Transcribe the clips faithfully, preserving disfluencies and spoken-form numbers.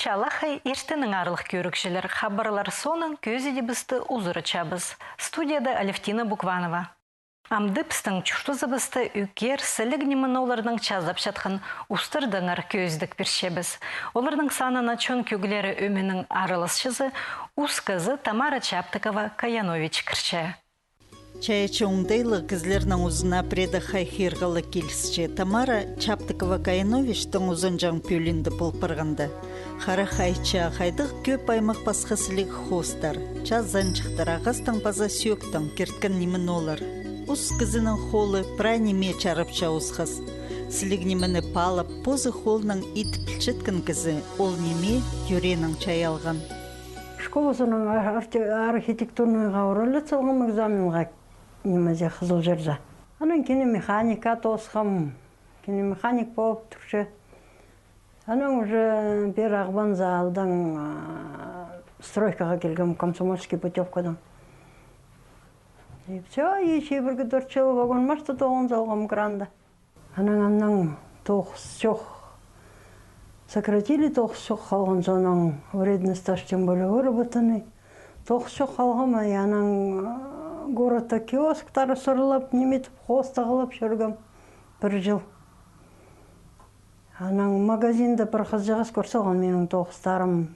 Чалахай иртеннең, аарлығ кӧрігҷілер, хабарлар соонаң кӧзідібісті узаратчабыс. Студияда Алевтина Букванова. Амды пістің чуртазыбыста ӱкӧр сіліг ниме-ноо оларның чазапчатхан устардаңар кӧзідіг пирчебіс. Оларның санына «Чон кӧглері» ӧменің араласчызы, ус кізі Тамара Чаптыкова-Каянович кірче. Чайаачы оңдайлығ кізілернің узына пірееде хайхирға ла килісче. Тамара Чаптыкова-Каяновичтің узанҷаң пӧлиинде пол парғанда, хара хайча, хайдағ кӧп аймах пасха сіліг хоостар, чазанҷыхтар, ағастаң паза сӧӧктең кирткен ниме-ноо олар. Ус кізінің холы прай ниме чарапча осхас. Сіліг нимені паалап, позы холынаң ит пілчеткен кізі ол ниме тӧреенең чайалған. Школазынаң ар-, архи-, архитектурнайға уралец салғам экзаменға, нимезе, Хызылчарза. Анаң киномеханика тоосхам, киномеханик полып турча. Анаң уже пеер Ағбанза алдаң, а, стройкаға килгем Комсомольский путёвкадаң. И всё, и чибіргі тӧрт чыл вагон машта тоғын салғам кранда. Анаң аннаң тоғыс чох. Сократили, тоғыс чох халған, соонаң вредный стаж тем более выработанный. Тоғыс чох халғам, и анаң, а, городта киосктар сырлап, ниме итіп, хоос тағлап чӧргем пір чыл. Анаң магазинда пір хызыҷағас кӧр салған минің тоғыстарым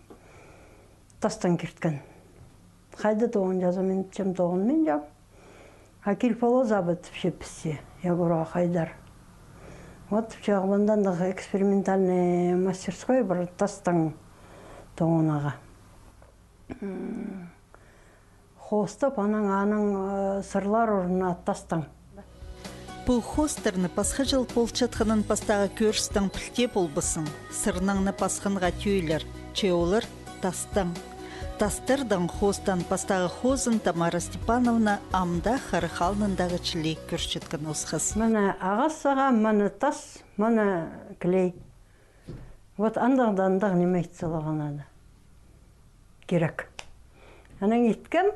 тастаң кирткен. Хайда тоғынҷазың? Мин тіпчем, тоғынминчам. А кил полаза ба, тіпче, піссе. Я говорю, а хайдар? Вот, тіпче, Ағбандаң экспериментальный мастерской пар тастаң тоғынарға. М, хоостап, анаң, аның, э, сырлар орнына тастаң. Пу хоостарны пасха чыл полчатханын пастағы кӧрістең пілтеп полбассың. Сырнаң на пасханға тӧӧйлер, че олар тастаң. Тастардаң хоостаан пастағы хозын Тамара Степановна ам даа Харах алнындағы чіли кӧрчеткен осхас. Мына ағас сағам, мына тас, мына клей. Вот андағ даа андағ ниме ит саларға надо. Кирек. Анаң иткем,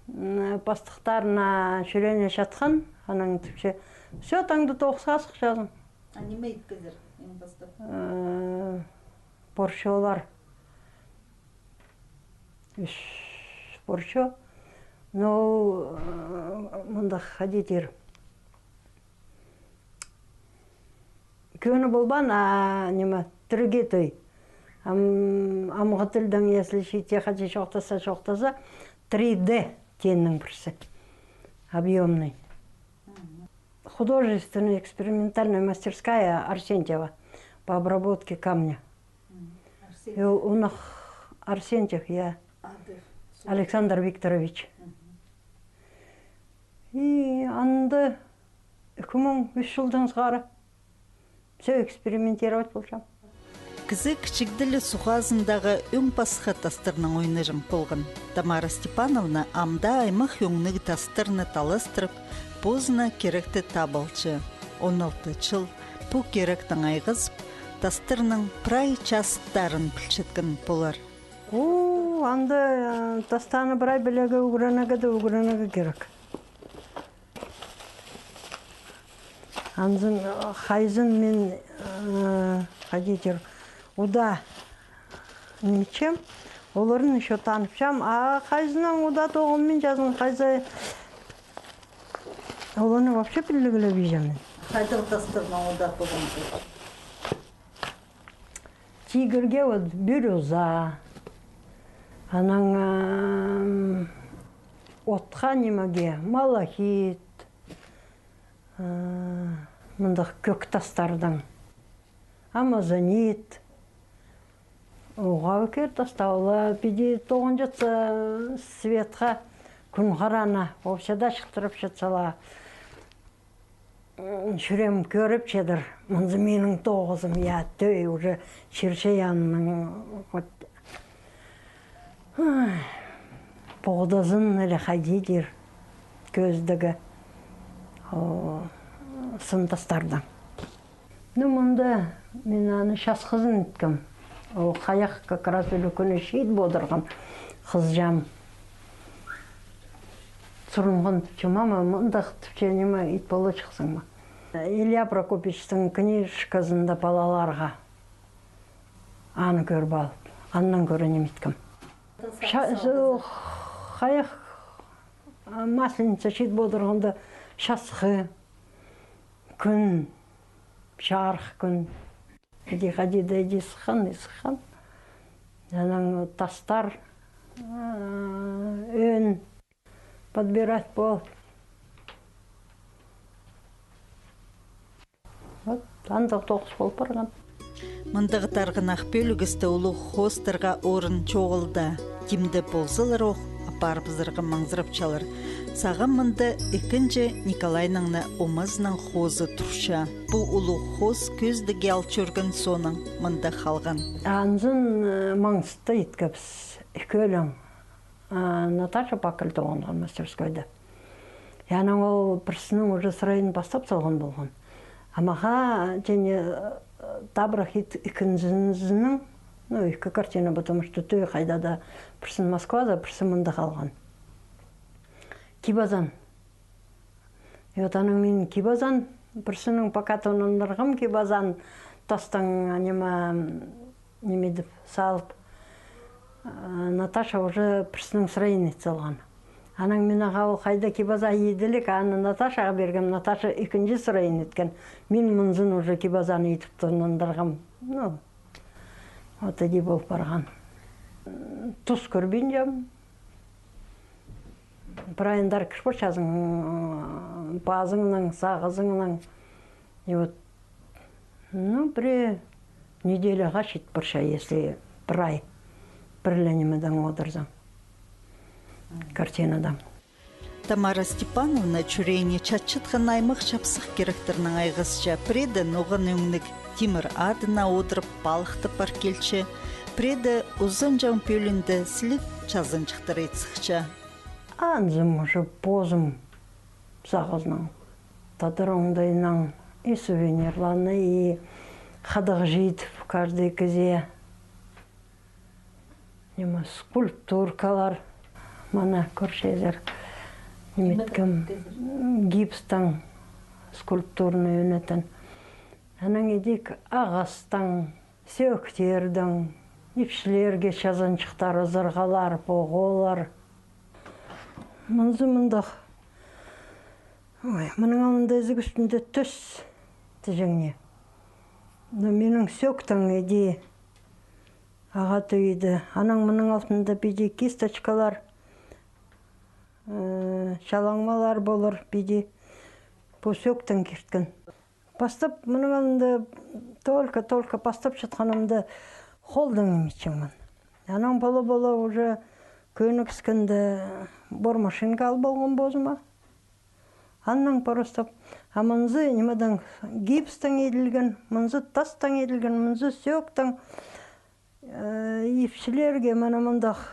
м, пастыхтарына чӱрене чатхан, анаң тіпче: «Всё, таңда тоғысха сыхчазың». А ниме иткезер, иң пастап? Э, порчолар. Ӱс порчо. Но, э, мындағ, хайди тир. Кӧні полбаан, а, ниме, тіріге той. Ам, амғы тілдең, если чиитче, хайди чоохтаза, чоохтаза, три дэ тееннің пірсі. Объёмный. Художественная экспериментальная мастерская Арсентьева по обработке камня. Э, унах Арсентьев, я. Александр Викторович. И анда ікі муң ӱс чылдаң сығара всё экспериментировать полчам. Кізі кічігде ле суғ азындағы ӧң пасха тастарнаң ойнаҷаң полған. Тамара Степановна ам даа аймах ӧңніг тастарны таластырып, позына киректі таап алча. Он алты чыл пу киректең айғазып, тастарның прай частарын пілчеткен полар. О, анда, э, тастарны прай пілерге, ӱгренерге дее, ӱгренерге кирек. Анзын, э, хайзын мин, э, хайди тир, удаа ниме итчем, оларны ещё таныпчам, а хайзынаң удаа тоғынминчазың, хайзы, оларны вообще пілгілебинчем мин. Хайдағ тастарнаң удаа тоғынчазың? Тигірге вот бирюза, анаң, ам, отха нимеге малахит, а, мындағ кӧк тастардаң, амазонит. Уғаа кӧр тастар ла, піди тоғынчатса, светха, кӱн харана, вообще даа чыхтырапчатса ла. М, чӱреем кӧріп чидір, мынзы минің тоғызым, я, тӧӧй уже чирче янның, вот, ай, поғдазын или хайди тир, кӧзідігі, о, сын тастардаң. Ну, мында мин аны часхызын иткем. Ол хайах как раз ӱлӱкӱні чиит одырған хызыҷаам. Сурынған тіпче: «Мама, мындағ, тіпче, ниме ит поларҷыхсың ма?» Илья Прокопьевичтің книжказында палаларға. Аны кӧріп алып, Аннаң кӧре ниме иткем. Ша-, хайах, а, Масленица чит полдырғанда часхы кӱн, чарых кӱн. Иди хайди даа иди сыххан, и сыххан. Анаң тастар, а, ӧӧн подбирать пол. Вот, андағ тоғыс пол парған. Мындағ тарғынах пӧлігісті улуғ хоостарға орын чоғыл даа. Тимде ползалар ох, апарыбызарға маңзырапчалар. Сағам мында ікінҷі Николайның на омазының хозы турча. Пу улуғ хос кӧзідіге ал чӧрген соонаң мында халған. Анзын, э, Маңзытта иткебіс, ікӧлең. А, Наташа Пакыль тоғынған мастерскойда. И анаң ол пірсінің уже сырайын пастап салған полған. А мағаа, тене, э, табырах ит-, ікінҷізінің, ну, ікі картина, потому что тӧӧй хайда даа, пірсін Москвада, пірсі мында халған. Кип-азан. И вот анаң мин кип-азан, пірсінің пока тонандырғам кип-азан, тастаң, ниме, ниме идіп салып, а, Наташа уже пірсінің сырайын ит салған. Анаң мин ағаа ол хайда кип-аза иділік, аны Наташаға пиргем, Наташа ікінҷі сырайын иткен. Мин мынзын уже кип-азаны идіп тонандырғам. Ну, вот иди пол парған. Тус кӧрбинчем. Прайындар кір парчазың, пазыңнаң, сағызыңнаң. И вот, ну, пір неделяға чит парча, если прай пір ле нимедең одырзаң. Картинадаң. Тамара Степановна чӱреене чатчатхан аймах-чапсых киректернең айғасча. Пірееде ноған ӧңніг тимір адына одырып, палыхтап пар килче, пірееде узанҷаң пӧлиинде сіліг чазанҷыхтар ит сыхча. Анзым уже позым сағызынаң, тадар оңдайынаң, и сувенирларны, и хадағ чидіп, каждый кізее. Ниме, скульптуркалар, мына, кӧрчезер, ниме иткем, гипстең скульптурный ӧнетін. Анаң идӧк ағастаң, сӧӧктердең, ипчілерге чазанҷыхтар, ызырғалар, поғолар. Мынзы мындағ. Ой, мының алнында ізік ӱстӱнде тӧс тіҷеңне. Но минің сӧӧктең иди ағаа тӧӧйді. Анаң мының алтында піди кисточкалар, э, чалаңмалар полар, піди. Пу сӧӧктең кирткен. Пастап, мының алнында только-только пастапчатханымда холдаң ниме итчеңмін. Анаң пола-пола уже кӧнікскенде бормашинка алып алғам позыма. Аннаң просто, а мынзы нимедең, гипстең иділген, мынзы тастаң иділген, мынзы сӧӧктең, э, ипчілерге мына мындағ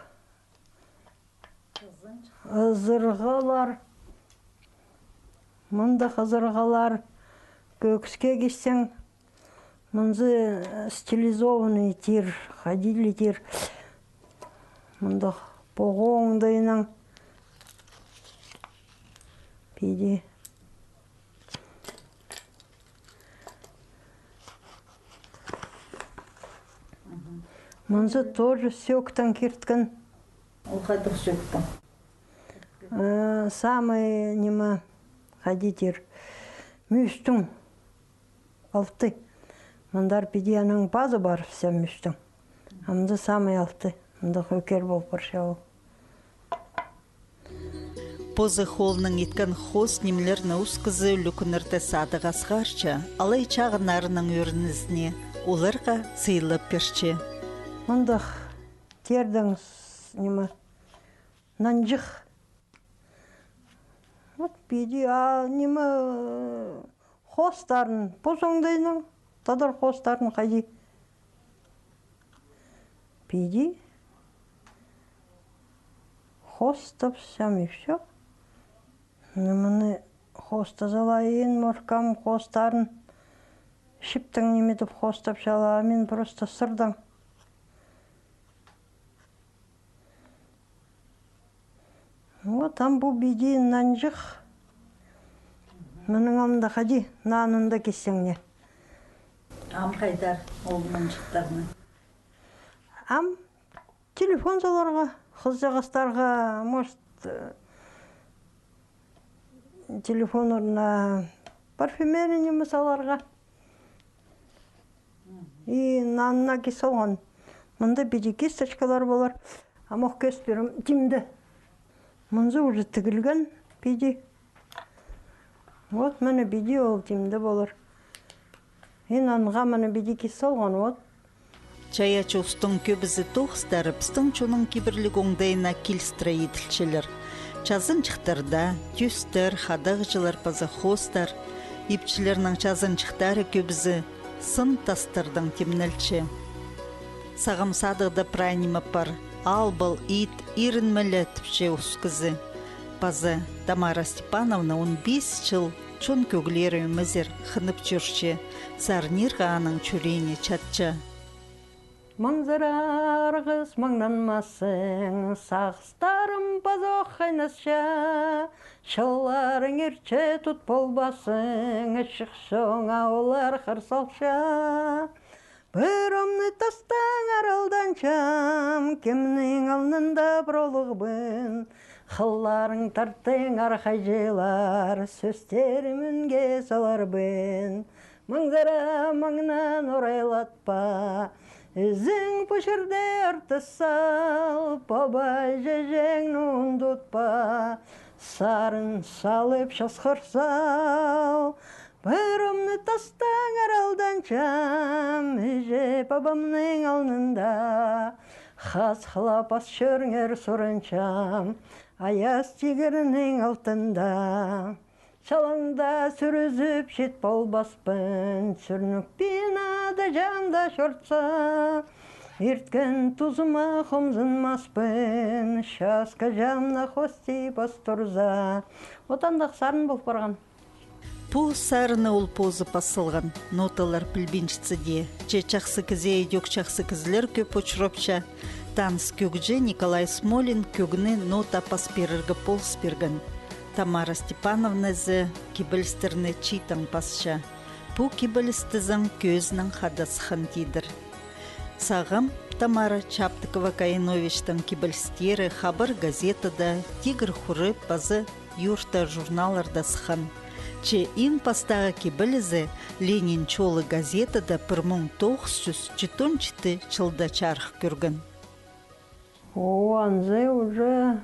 ызырғалар, мындағ ызырғалар, кӧкіске кисчең, мынзы, э, стилизованный тир, ходили тир, мындағ поға оңдайынаң, піди. Мгм. Мынзы тоже сӧӧктең кирткен. Ол хайдағ сӧӧктең? Э, самый, ниме, хайди тир, мӱстің алты. Мындар піди анаң пазы пар, вся мӱстің. А мында самый алты. Мында хӧкер пол парча ол. Позы холынаң иткен хоос нимелерні ус кізі ӱлӱкӱннерде садығ асхарча, алай чағыннарының ӧрінізіне, оларға сыйлап пирче. Мындағ тердең с-, ниме, нанҷых. Вот піди, а, ниме, хоостарын, пос оңдайынаң, тадар хоостарын хайди. Піди. Хоостапчам и всё. Ну, мыны хоостазалайын, моркам хоостарын. Чиптең ниме тіп хоостапчалар, а мин просто сырдаң. Вот, ам пу піди нанҷых. Мының алнында хайди, нанында кисчеңнер. Ам хайдар ол нанҷыхтарны? Ам Телефон саларға, хызыҷағастарға, может, э, телефоннарына парфюмерия ниме саларға. И нанына кис салған. Мында піди кисточкалар полар. Амох кӧзіт пирем тимде. Мынзы уже тігілген піди. Вот, мына піди ол тимде полар. И нанға мына піди кис салған, вот. Чайаачы устың кӧбізі тоғыстары пістің чонның кибірліг оңдайына килістіре иділчелер. Чазанҷыхтарда тӧстер, хадағҷылар паза хоостар. Ипчілернің чазанҷыхтары кӧбізі сын тастардаң тимнелче. Сағам садығда прай ниме пар: албал, ит, ирінмеле, тіпче ус кізі. Паза Тамара Степановна он пис чыл чон кӧглері ӧмезер хынып чӧрче, сарнирға аның чӱреене чатча. Маңзыра, арғыс, маңнанмассың, сағыстарым пазох хайнасча, чылларың иртче, тут полбассың, ічік чонға олар хыр салча. Пырымны тастаңар, алданчам, кемнің алнында пролығбын, хылларың тартыңар хайҷылар, сӧстерім ӱнге саларбын. Маңзыра, маңнаң орайлатпа, ізің пу чирде артыс сал, пабай-чеҷеңні ундутпа, сарын салып часхыр сал. Пырымны тастаңар, алданчам, іҷе-пабамның алнында, хас хылап ас чӧріңер сурынчам, аяс тигірнің алтында. Чалаңда сӱрізіп чит полбаспын, сӱрнік пинаада чанда чортса, ирткен тузыма хомзынмаспын, часка чамына хости пас турза. Вот андағ сарын пол парған. Пу сарынны ол позы пас салған, ноталар пілбинчетсе дее, че чахсы кізее идӧк чахсы кізілер кӧп учурапча. Таныс кӧгҷі Николай Смолин кӧгні нота пас пирерге полыс пирген. Тамара Степановна зе кибелістерні чииттең пасча. Пу кибеліс тізең кӧзінең хада сыххан тидір. Сағам Тамара Чаптыкова-Каиновичтің кибелістері «Хабар» газетада, «Тигір хуры» паза «Юрта» журналларда сыххан. Че иң пастағы кибелізі «Ленин чолы» газетада пір муң тоғыс чӱс читон читі чылда чарых кӧрген. О, анзы уже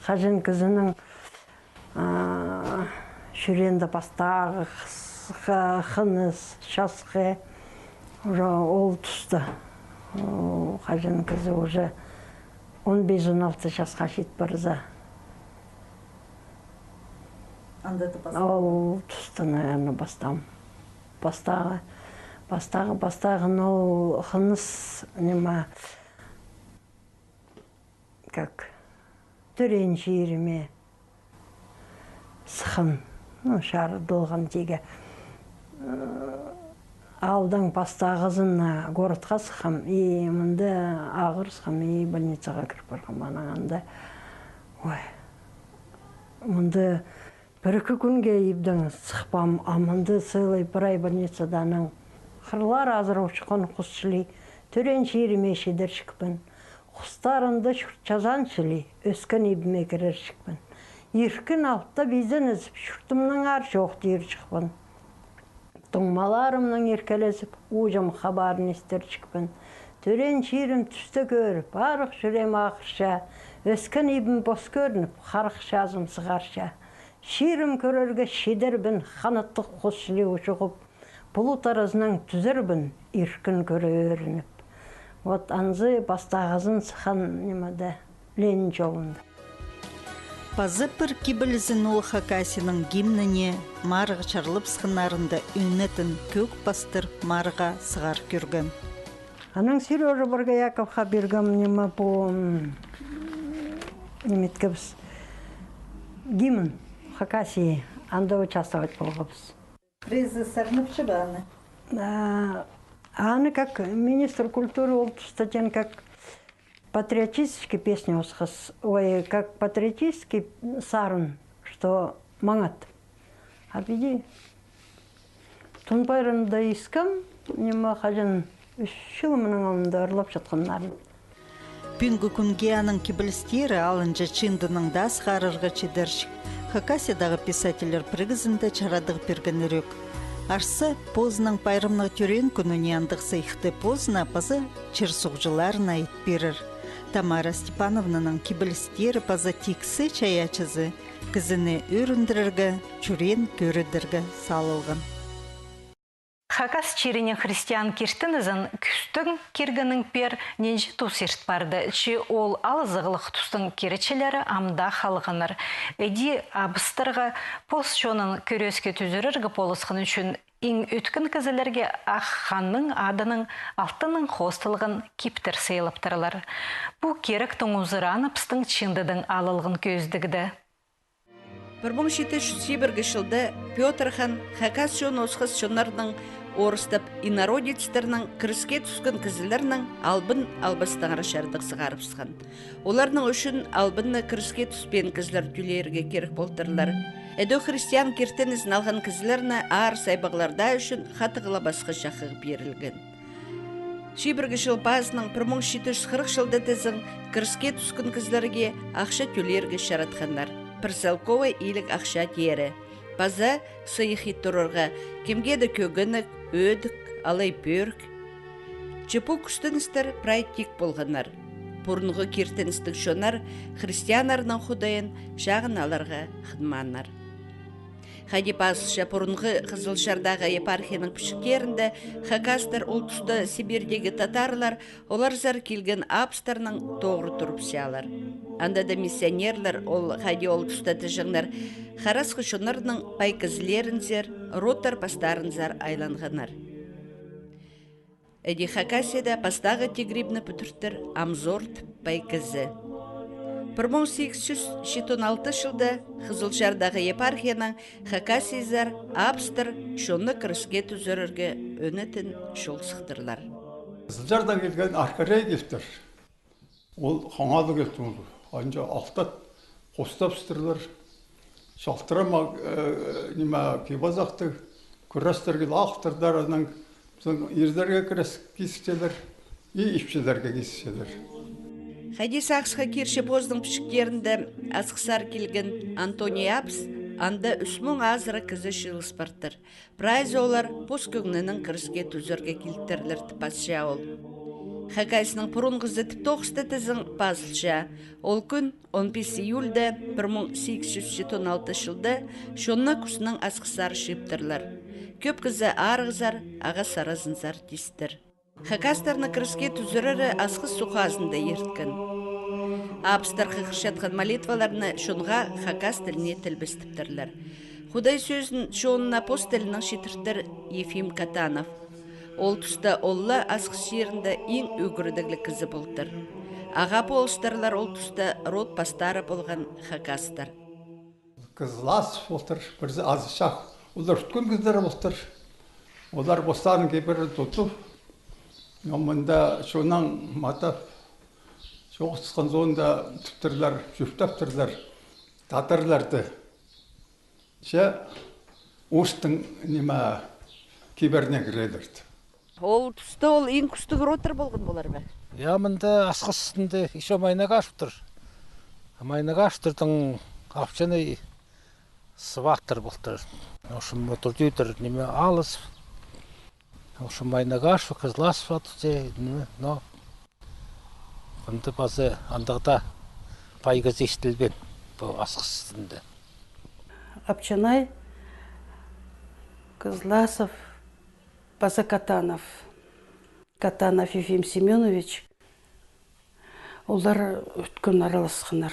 хаҷан кізінің, а, чӱреенде пастағы хыс-, ха-, хыныс, часхы, уже ол туста. О, хаҷан кізі уже он пис, он алты часха чит парза. Анда да пастағы. Ол туста, наверное, пастам. Пастағы, пастағы, пастағы, ну, хыныс, ниме, как, тӧреен чиріме сыххан, ну, чарыдылған тигі. Э, аалдаң пастағызына городха сыххам, и мында ағырысхам, и больницаға кір парғам, анаң анда. Ой, мында пір-ікі кӱнге ибдең сыхпаам, а мында целый прай больницада анаң. Хырлар азырап чыххан хус чіли, тӧреен чиріме чидерчікпін. Хустарында чурт чазаан чіли, ӧскен ибіме кірерчікпін. Иркін алыптап изенізіп, чуртымнаң аар чоох тирчікпін. Туңмаларымнаң иркелезіп, ууҷам хабарын истерчікпін. Тӧреен чирім тӱсте кӧріп, арығ чӱреем ағырча, ӧскен ибім пос кӧрініп, харах чазым сығарча. Чирім кӧрерге чидербін, ханаттығ хус чіли учуғып, пулут аразынаң тӱзербін, иркін кӧре ӧрініп. Вот анзы пастағызын сыххан нимеде, Ленин чолында. Паза пір кибелізін ол Хакасияның гимніне марығ чарлап сыхханнарында ӱнетін кӧг пастыр марығға сығар кӧрген. Анаң Серёжа Боргояковха пиргем ниме пу, м, ниме иткебіс. Гимн Хакасии, анда участвовать полғабыс. Призі сарнапча ба аны? А, аны как министр культуры ол туста теен как патриотический песня осхас, ой, как патриотический сарын, что маңат. А піди Тун пайрамда искем, ниме, хаҷан ӱс чыл мының алнында ырлапчатханнарын. Пӱӱнгі кӱнге аның кибелістері алынҷа чыындынаң даа сығарарға чидерҷік. Хакасиядағы писательлер пірігізінде чарадығ пиргеннер ӧк. Арса, позының пайрамнығ тӧреен кӱніне андағ сыйыхты позына паза чир-суғҷыларына ит пирер. Тамара Степановнаның кибелістері паза тиксі чайаачызы кізіні ӧріндірерге, чӱреен кӧрідерге салылған. Хакас чирінең христиан киртінізін кӱстең киргеннең пеер нинҷе тус ирт парды, че ол алызығлығ тустың киречілері ам даа халғаннар. Іди абыстарға пос чонын кӱреске тӱзірерге полысхан ӱчӱн иң ӧткін кізілерге ах ханның адынаң алтыннаң хоосталған киптер сыйлаптырлар. Пу киректің узыраны пістің чыындыдаң алылған кӧзідігде. Пір муң читі чӱс чибіргі чылда Пётр хан хакас чонын осхас чоннарның, орыстап, инородецтернің, кіреске тӱскен кізілернің албын албастаңар чардығ сығарыбысхан. Оларның ӱчӱн албынны кіреске тӱспеен кізілер тӧлирге кирек полтырлар. Ідӧк христиан киртінізін алған кізілерні аар-сайбағлар даа ӱчӱн хатығлабасха чахығ пирілген. Чибіргі чыл пазынаң пір муң читі чӱс хырых чылда тізең кіреске тӱскен кізілерге ахча тӧлирге чаратханнар. Пір салковай иліг ахча теері. Паза сыйых ит турарға кемге-де кӧгенек, ӧдік, алай пӧрік. Че пу кӱстеністер прай тик полғаннар. Пурунғы киртіністіг чоннар христианнарның худайын чағын аларға хынмааннар. Хайди пазылча, пурунғы Хызылчардағы епархияның пічіктерінде хакастар, ол туста Сибирьдегі татарлар, оларзар килген абыстарнаң тоғыр турыбысчалар. Анда даа миссионерлер, ол хайди ол туста тіҷеңнер, харасхы чоннарның пай кізілерінзер, родтар пастарынзар айланғаннар. Іди Хакасияда пастағы тигірибні пӱдіртір Амзор тіп пай кізі. Пір муң сигіс чӱс читон алты чылда Хызылчардағы епархияның Хакасиязар абыстар чонны кіреске тӱзірерге ӧнетін чол сыхтырлар. Хызылчардаң килген архиерей килтір. Ол хаңалығ килтір. Анҷа алтат хостабыстырлар. Чалтырама, э, ниме, кип-азахтығ, кӱрестерге ла алтырлар, анаң пістің ирлерге кирес кисчелер, и ипчілерге кисчелер. Хайди сағысха кирче позының пічіктерінде асхыссар килген Антоний абыс, анда ӱс муң азыра кізі чыылыс партыр. Прайзы олар пос кӧңнінең кіреске тӱзірерге килтірлер тіп пасча ол. Хакасияның пурунғызы тіп тоғысты тізең пазылча. Ол кӱн, он пис июльда, пір муң сигіс чӱс читон алты чылда, чонны кӱснең асхыссар чыыптырлар. Кӧп кізі арығзар, ағас аразынзар тистір. Хакастарны кіреске тӱзірері асхыс суғ хазында ирткен. Абыстар хығырчатхан молитваларны чонға хакас тіліне тілбестептірлер. Худай сӧзін чонына пос тілінең читіртір Ефим Катанов. Ол туста ол ла асхыс чирінде иң ӱгредігліг кізі полтыр. Ағаа полыстырлар ол туста род пастары полған хакастар. Кызласов полтыр, пірсі азы чах. Олар ӱткен кізілер полтыр. Олар постарының кибірін тутып, но мында чоннаң матап, чоохтасхан соонда тіптірлер, чӧптептірлер татарларды. Че орыстың, ниме, кибіріне кірерлер. Ол туста ол иң кӱстіг родтар полған полар ба? Я, мында асхыс ӱстӱнде ещё Майнагашевтер. Майнагашевтернің Апчанай сваттар полтыр. В общем, Турдюйтер, ниме, Алыс. В общем, Майнагашев, Кызласов, ат, ниме, но мында паза андағ даа пай кізі истілбеен пу асхыс ӱстӱнде. Апчанай, Кызласов, паза Катанов. Катанов Ефим Семёнович, олар ӱткен араласханнар.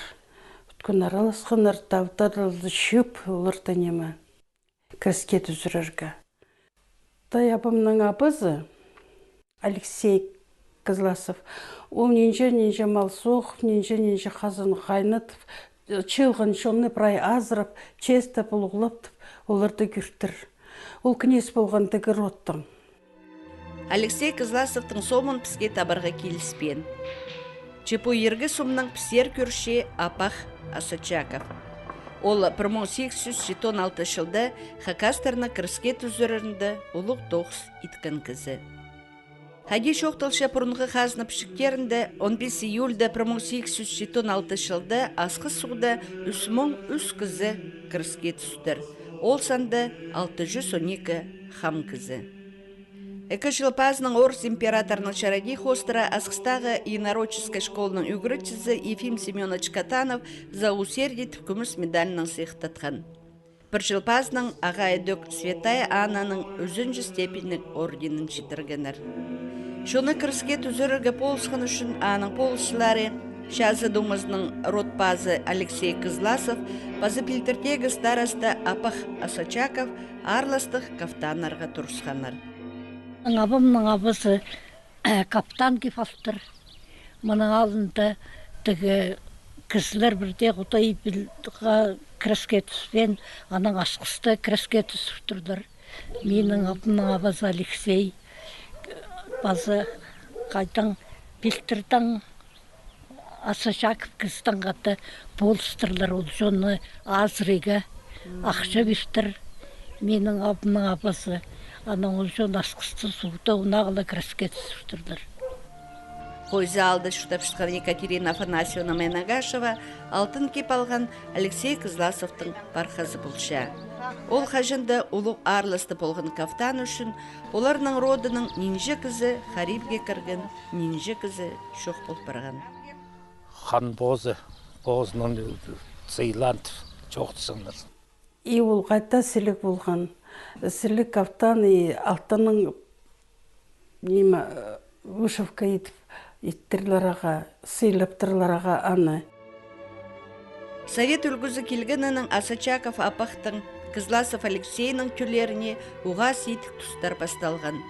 Ӱткен араласханнар, тавтарларды чыып, оларды, ниме, кіреске тӱзірерге. Тай абамның абазы, Алексей Кызласов, ол нинҷе-нинҷе мал соғып, нинҷе-нинҷе хазан хайнатып, чыылған чонны прай азырап, честеп, улуғлап тіп, оларды кӧртір. Ол князь полған тігі родтың. Алексей Кызласовтың сомын піске табарға киліспеен. Че пу иргі сомнаң піссер кӧрче Апах Асочаков. Ол пір муң сигіс чӱс читон алты чылда хакастарны кіреске тӱзірерінде улуғ тоғыс иткен кізі. Хайди чоохталча пурунғы хазна пічіктерінде, он пис июльда пір муң сигіс чӱс читон алты чылда Асхыс суғда ӱс муң ӱс кізі кіреске тӱстір. Ол санда алты чӱс он ікі хам кізі. Ікі чыл пазынаң орыс императорының чародей хоостыра Асхыстағы инородческай школаның ӱгретчізі Ефим Семёнович Катанов «За усердие» тіп кӱмӱс медальнаң сыйыхтатхан. Пір чыл пазынаң ағаа ідӧк Святая Аннаның ӱзінҷі степеньніг орденін читіргеннер. Чонны кіреске тӱзірерге полысхан ӱчӱн аның полысчылары, Чазы думазының род пазы Алексей Кызласов паза пилтірдегі староста Апах Асочаков аарластығ кафтаннарға турысханнар. Абамның абазы кафтан кип алтыр. Мының алнында тігі кізілер пірдее Худайбылға кіреске тӱспеен, анаң Асхыста кіреске тӱзіп турлар. Минің абамның абазы Алексей паза хайдаң пилтірдең Асочаков кізідең хада полыстырлар, ол чонны азырирға ахча пиртір. Минің абамның абазы, анаң ол чон Асхыста суғда унағ ла кіреске тӱзіп турлар. Хойзы аалда чуртапчатхан Екатерина Афанасьевна Майнагашева алтын кип алған Алексей Кызласовтың пархазы полча. Ол хаҷан даа улуғ аарластығ полған кафтан ӱчӱн оларның родының нинҷе кізі харибге кірген, нинҷе кізі чох пол парған. Хан позы, позының сыйлаан чоохтасчаңнар. И ол хайда сіліг полған. Сіліг кафтан и алтынның, ниме, вышивка итіп иттірлер ағаа, сыйлаптырлар ағаа аны. Совет ӱлгӱзі килгенінең Асочаков Апахтың, Кызласов Алексейнің тӧллеріне уғаа сидік тустар пасталған.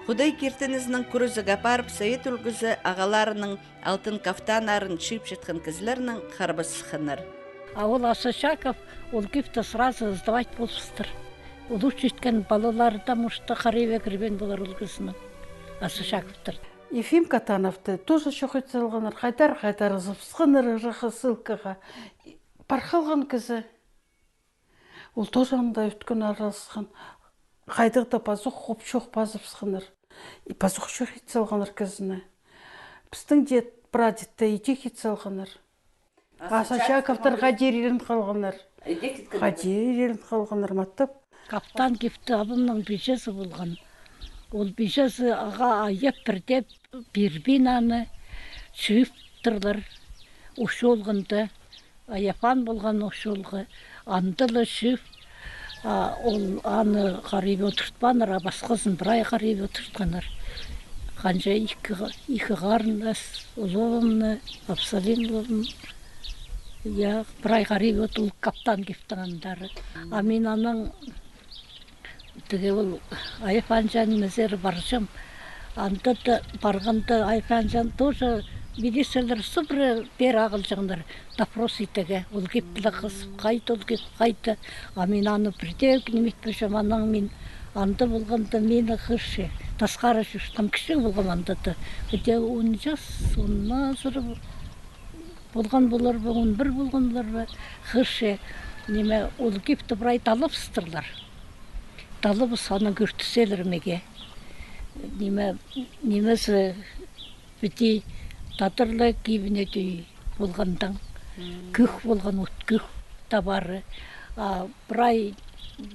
Худай киртінізінең кӱрезіг апарып, совет ӱлгӱзі ағаларының алтын кафтаннарын чыыпчатхан кізілернең харбасханнар. А ол Асочаков ол кипті сразу сдавать полыбыстыр. Улуғ читкен палалары да, может, харибге кірбеен полар ол кізінің. Асочаковтар. Ефим Катановты тоже чох ит салғаннар, хайдар-хайдар ызыбысханнар ырахха ссылкаға. Пар халған кізі. Ол тоже анда ӧткін араласхан. Хайдағ-да пазох хоп-чох пазыбысханнар. И пазох чох ит салғаннар кізіні. Пістің дед, прадедті идӧк ит салғаннар. Асочаковтар хайди ирілін халғаннар. Хайди ирілін халғаннар, маттап. Кафтан кипті абамның пиҷезі полған. Ол пиҷезі ағаа аяп пірдее пирбин аны, чыыптырлар ошолғанда, аяпхан полған ошолғы, анда ла чыып, а, ол аны харибге одыртпааннар, а пасхазын прай харибге одыртханнар. Ханҷа ікі, ікі харындас, улуғымны, Абсалин улуғым, я, прай харибге од-, ол кафтан киптең андары. А мин анаң тігі ол Ай Панҷаның ізері парчам. Анда даа парғанда Ай Панҷаны тоже милициялар сыбыра пеер ағылҷаңнар допрос итеге. Ол кип піле хызып, хайда ол кип, хайда. А мин аны пірдее ниме итпеҷем, анаң мин анда полғанда мині хырча, тасхара чӧрчем, кічіг полғам анда даа. Где он час, он азыра полған полар ба, он пір полған полар ба, хырча, ниме, ол кипті прай талабыстырлар. Талабыс, анаң кӧртізелер меге. Ниме, нимезі, піди тадарлар кибіне тӧӧй полғаннаң. Кӧк полған, от кӧк табары. А прай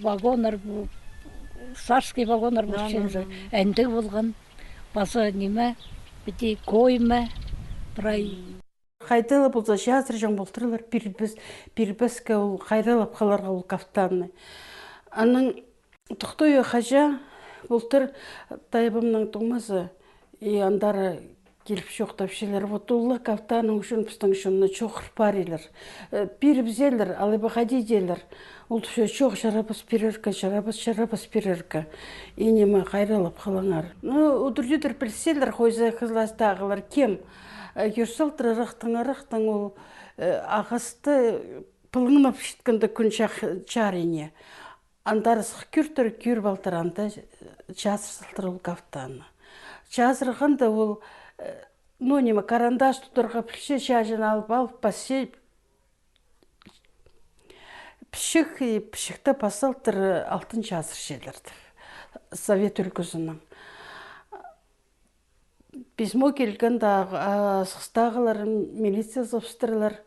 вагоннар, пу царский вагоннар полчаңзар, андағ полған. Паза ниме, піди койма, прай. Хайда ла полза чазырҷаң полтырлар, пирбес-, пирбеске ол, хайраллап халарға ол кафтанны. Анаң Тохтуев хаҷа полтыр, тайбамның туңмазы, и андар киліп чоохтапчалар. Вот ол ла кафтанның ӱчӱн пістің чонны чоохтап парирлар. Э, пирібізерлер, алай ба хайди идерлер. Ол тіпче: чох, чарабас пирерге, чарабас, чарабас пирерге. И ниме, хайраллап халыңар. Ну, удур-тӧдір пілчелер, хойзы хызыластағылар кем. Э, кӧр салтыр ырахтаң, ырахтаң ол, э, ағасты пылыңнап читкенде кӱн чах-, чарыны. Андар сых кӧртір, кӧріп алтыр, анда чазыр салтыр ол кафтанны. Чазырғанда ол, э, ну, ниме, карандаш тударға пілче, чаҷын алып, алып, пасча, пічік, и пічікті пас салтыр, э, алтын чазырчалар тіп. Совет ӱлгӱзінең. Письмо килген даа, а, Асхыстағылар, милициязабыстырлар.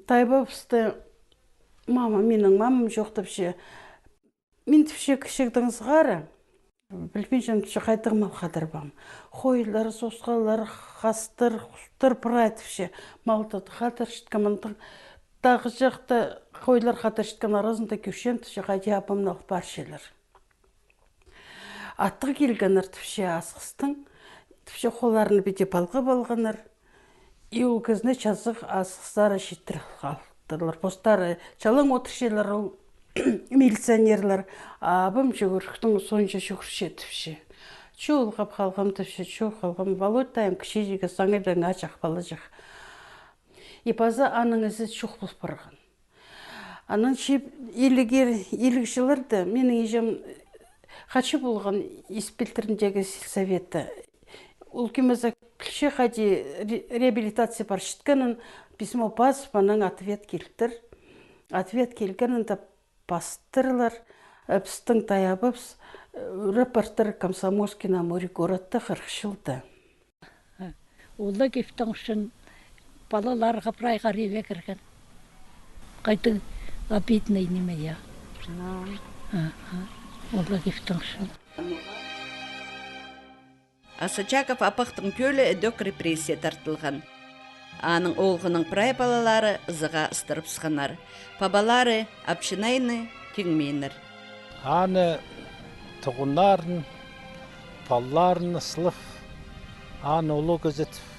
Тайбабысты, мама, минің мамам чох, тіпче. Мин, тіпче, кічігдең сығара пілбинчем, тіпче, хайдағ мал хадарбаам. Хойлар, сосхалар, хастар, хустар прай, тіпче. Малды хадарчатхам, мындағ тағ чахта хойлар хадарчатхан аразында кӧрчем, тіпче, хайди абамны алып парчалар. Аттығ килгеннер, тіпче, Асхыстың, тіпче, холларына піди палғап алғаннар. И ол кізіні чазағ Асхыстары читіре халтырлар. Постары чалаң одырчалар ол милиционерлар. А абам чӱгӱріктің соонҷа чӱгӱрче, тіпче. Чоғыл халғам, тіпче, чоғыл халғам. Володь тайым кічіҷегі, саңай даа ачах палаҷах. И паза аның ізі чох пол парған. Анаң чип илігер, илігҷілерді, минің іҷем хачы полған Ис пилтіріндегі сельсоветте. Ол кӧмес ак пілче, хайди ре-, реабилитация парчатханын, письмо пазып, анаң ответ килтір. Ответ килгенінде пастырлар, э, пістің тайабыс, э, рапорттар Комсомольский на Амуре городта хырых чылда. Улуғ киптің ӱчӱн палаларға прай харии кірген. Хайдағ обидный ниме, я. Аха. Улуғ киптің ӱчӱн. Асочаков апахтың тӧлі ідӧк репрессия тартылған. Аның оолғының прай палалары ызыға ыстырыбысханнар. Пабалары апчынайны тиңминнер. Аны туғаннарын, палаларын ыслап, аны улуғ кізі тіп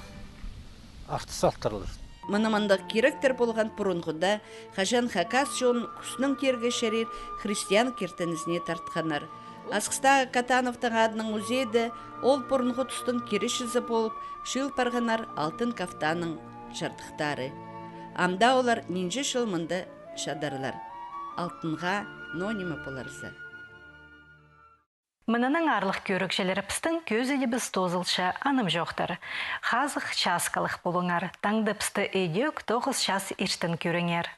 артыс алтырлар. Мына мындағ киректер полған пурунғыда, хаҷан хакас чон кӱснең тирге чарир христиан киртінізіне тартханнар. Асхыстағы Катановтың адынаң музейде ол пурунғы тустың киречізі полып чыыл парғаннар алтын кафтанның чардыхтары. Ам даа олар нинҷе чыл мында чадарлар. Алтынға ноо ниме поларза. Мынынаң, аарлығ кӧрігҷілерібістің, кӧзідібіс тоозылча, анымҷохтар. Хазых часкалығ полыңар. Таңда пісті ідӧк тоғыс час иртен кӧріңер.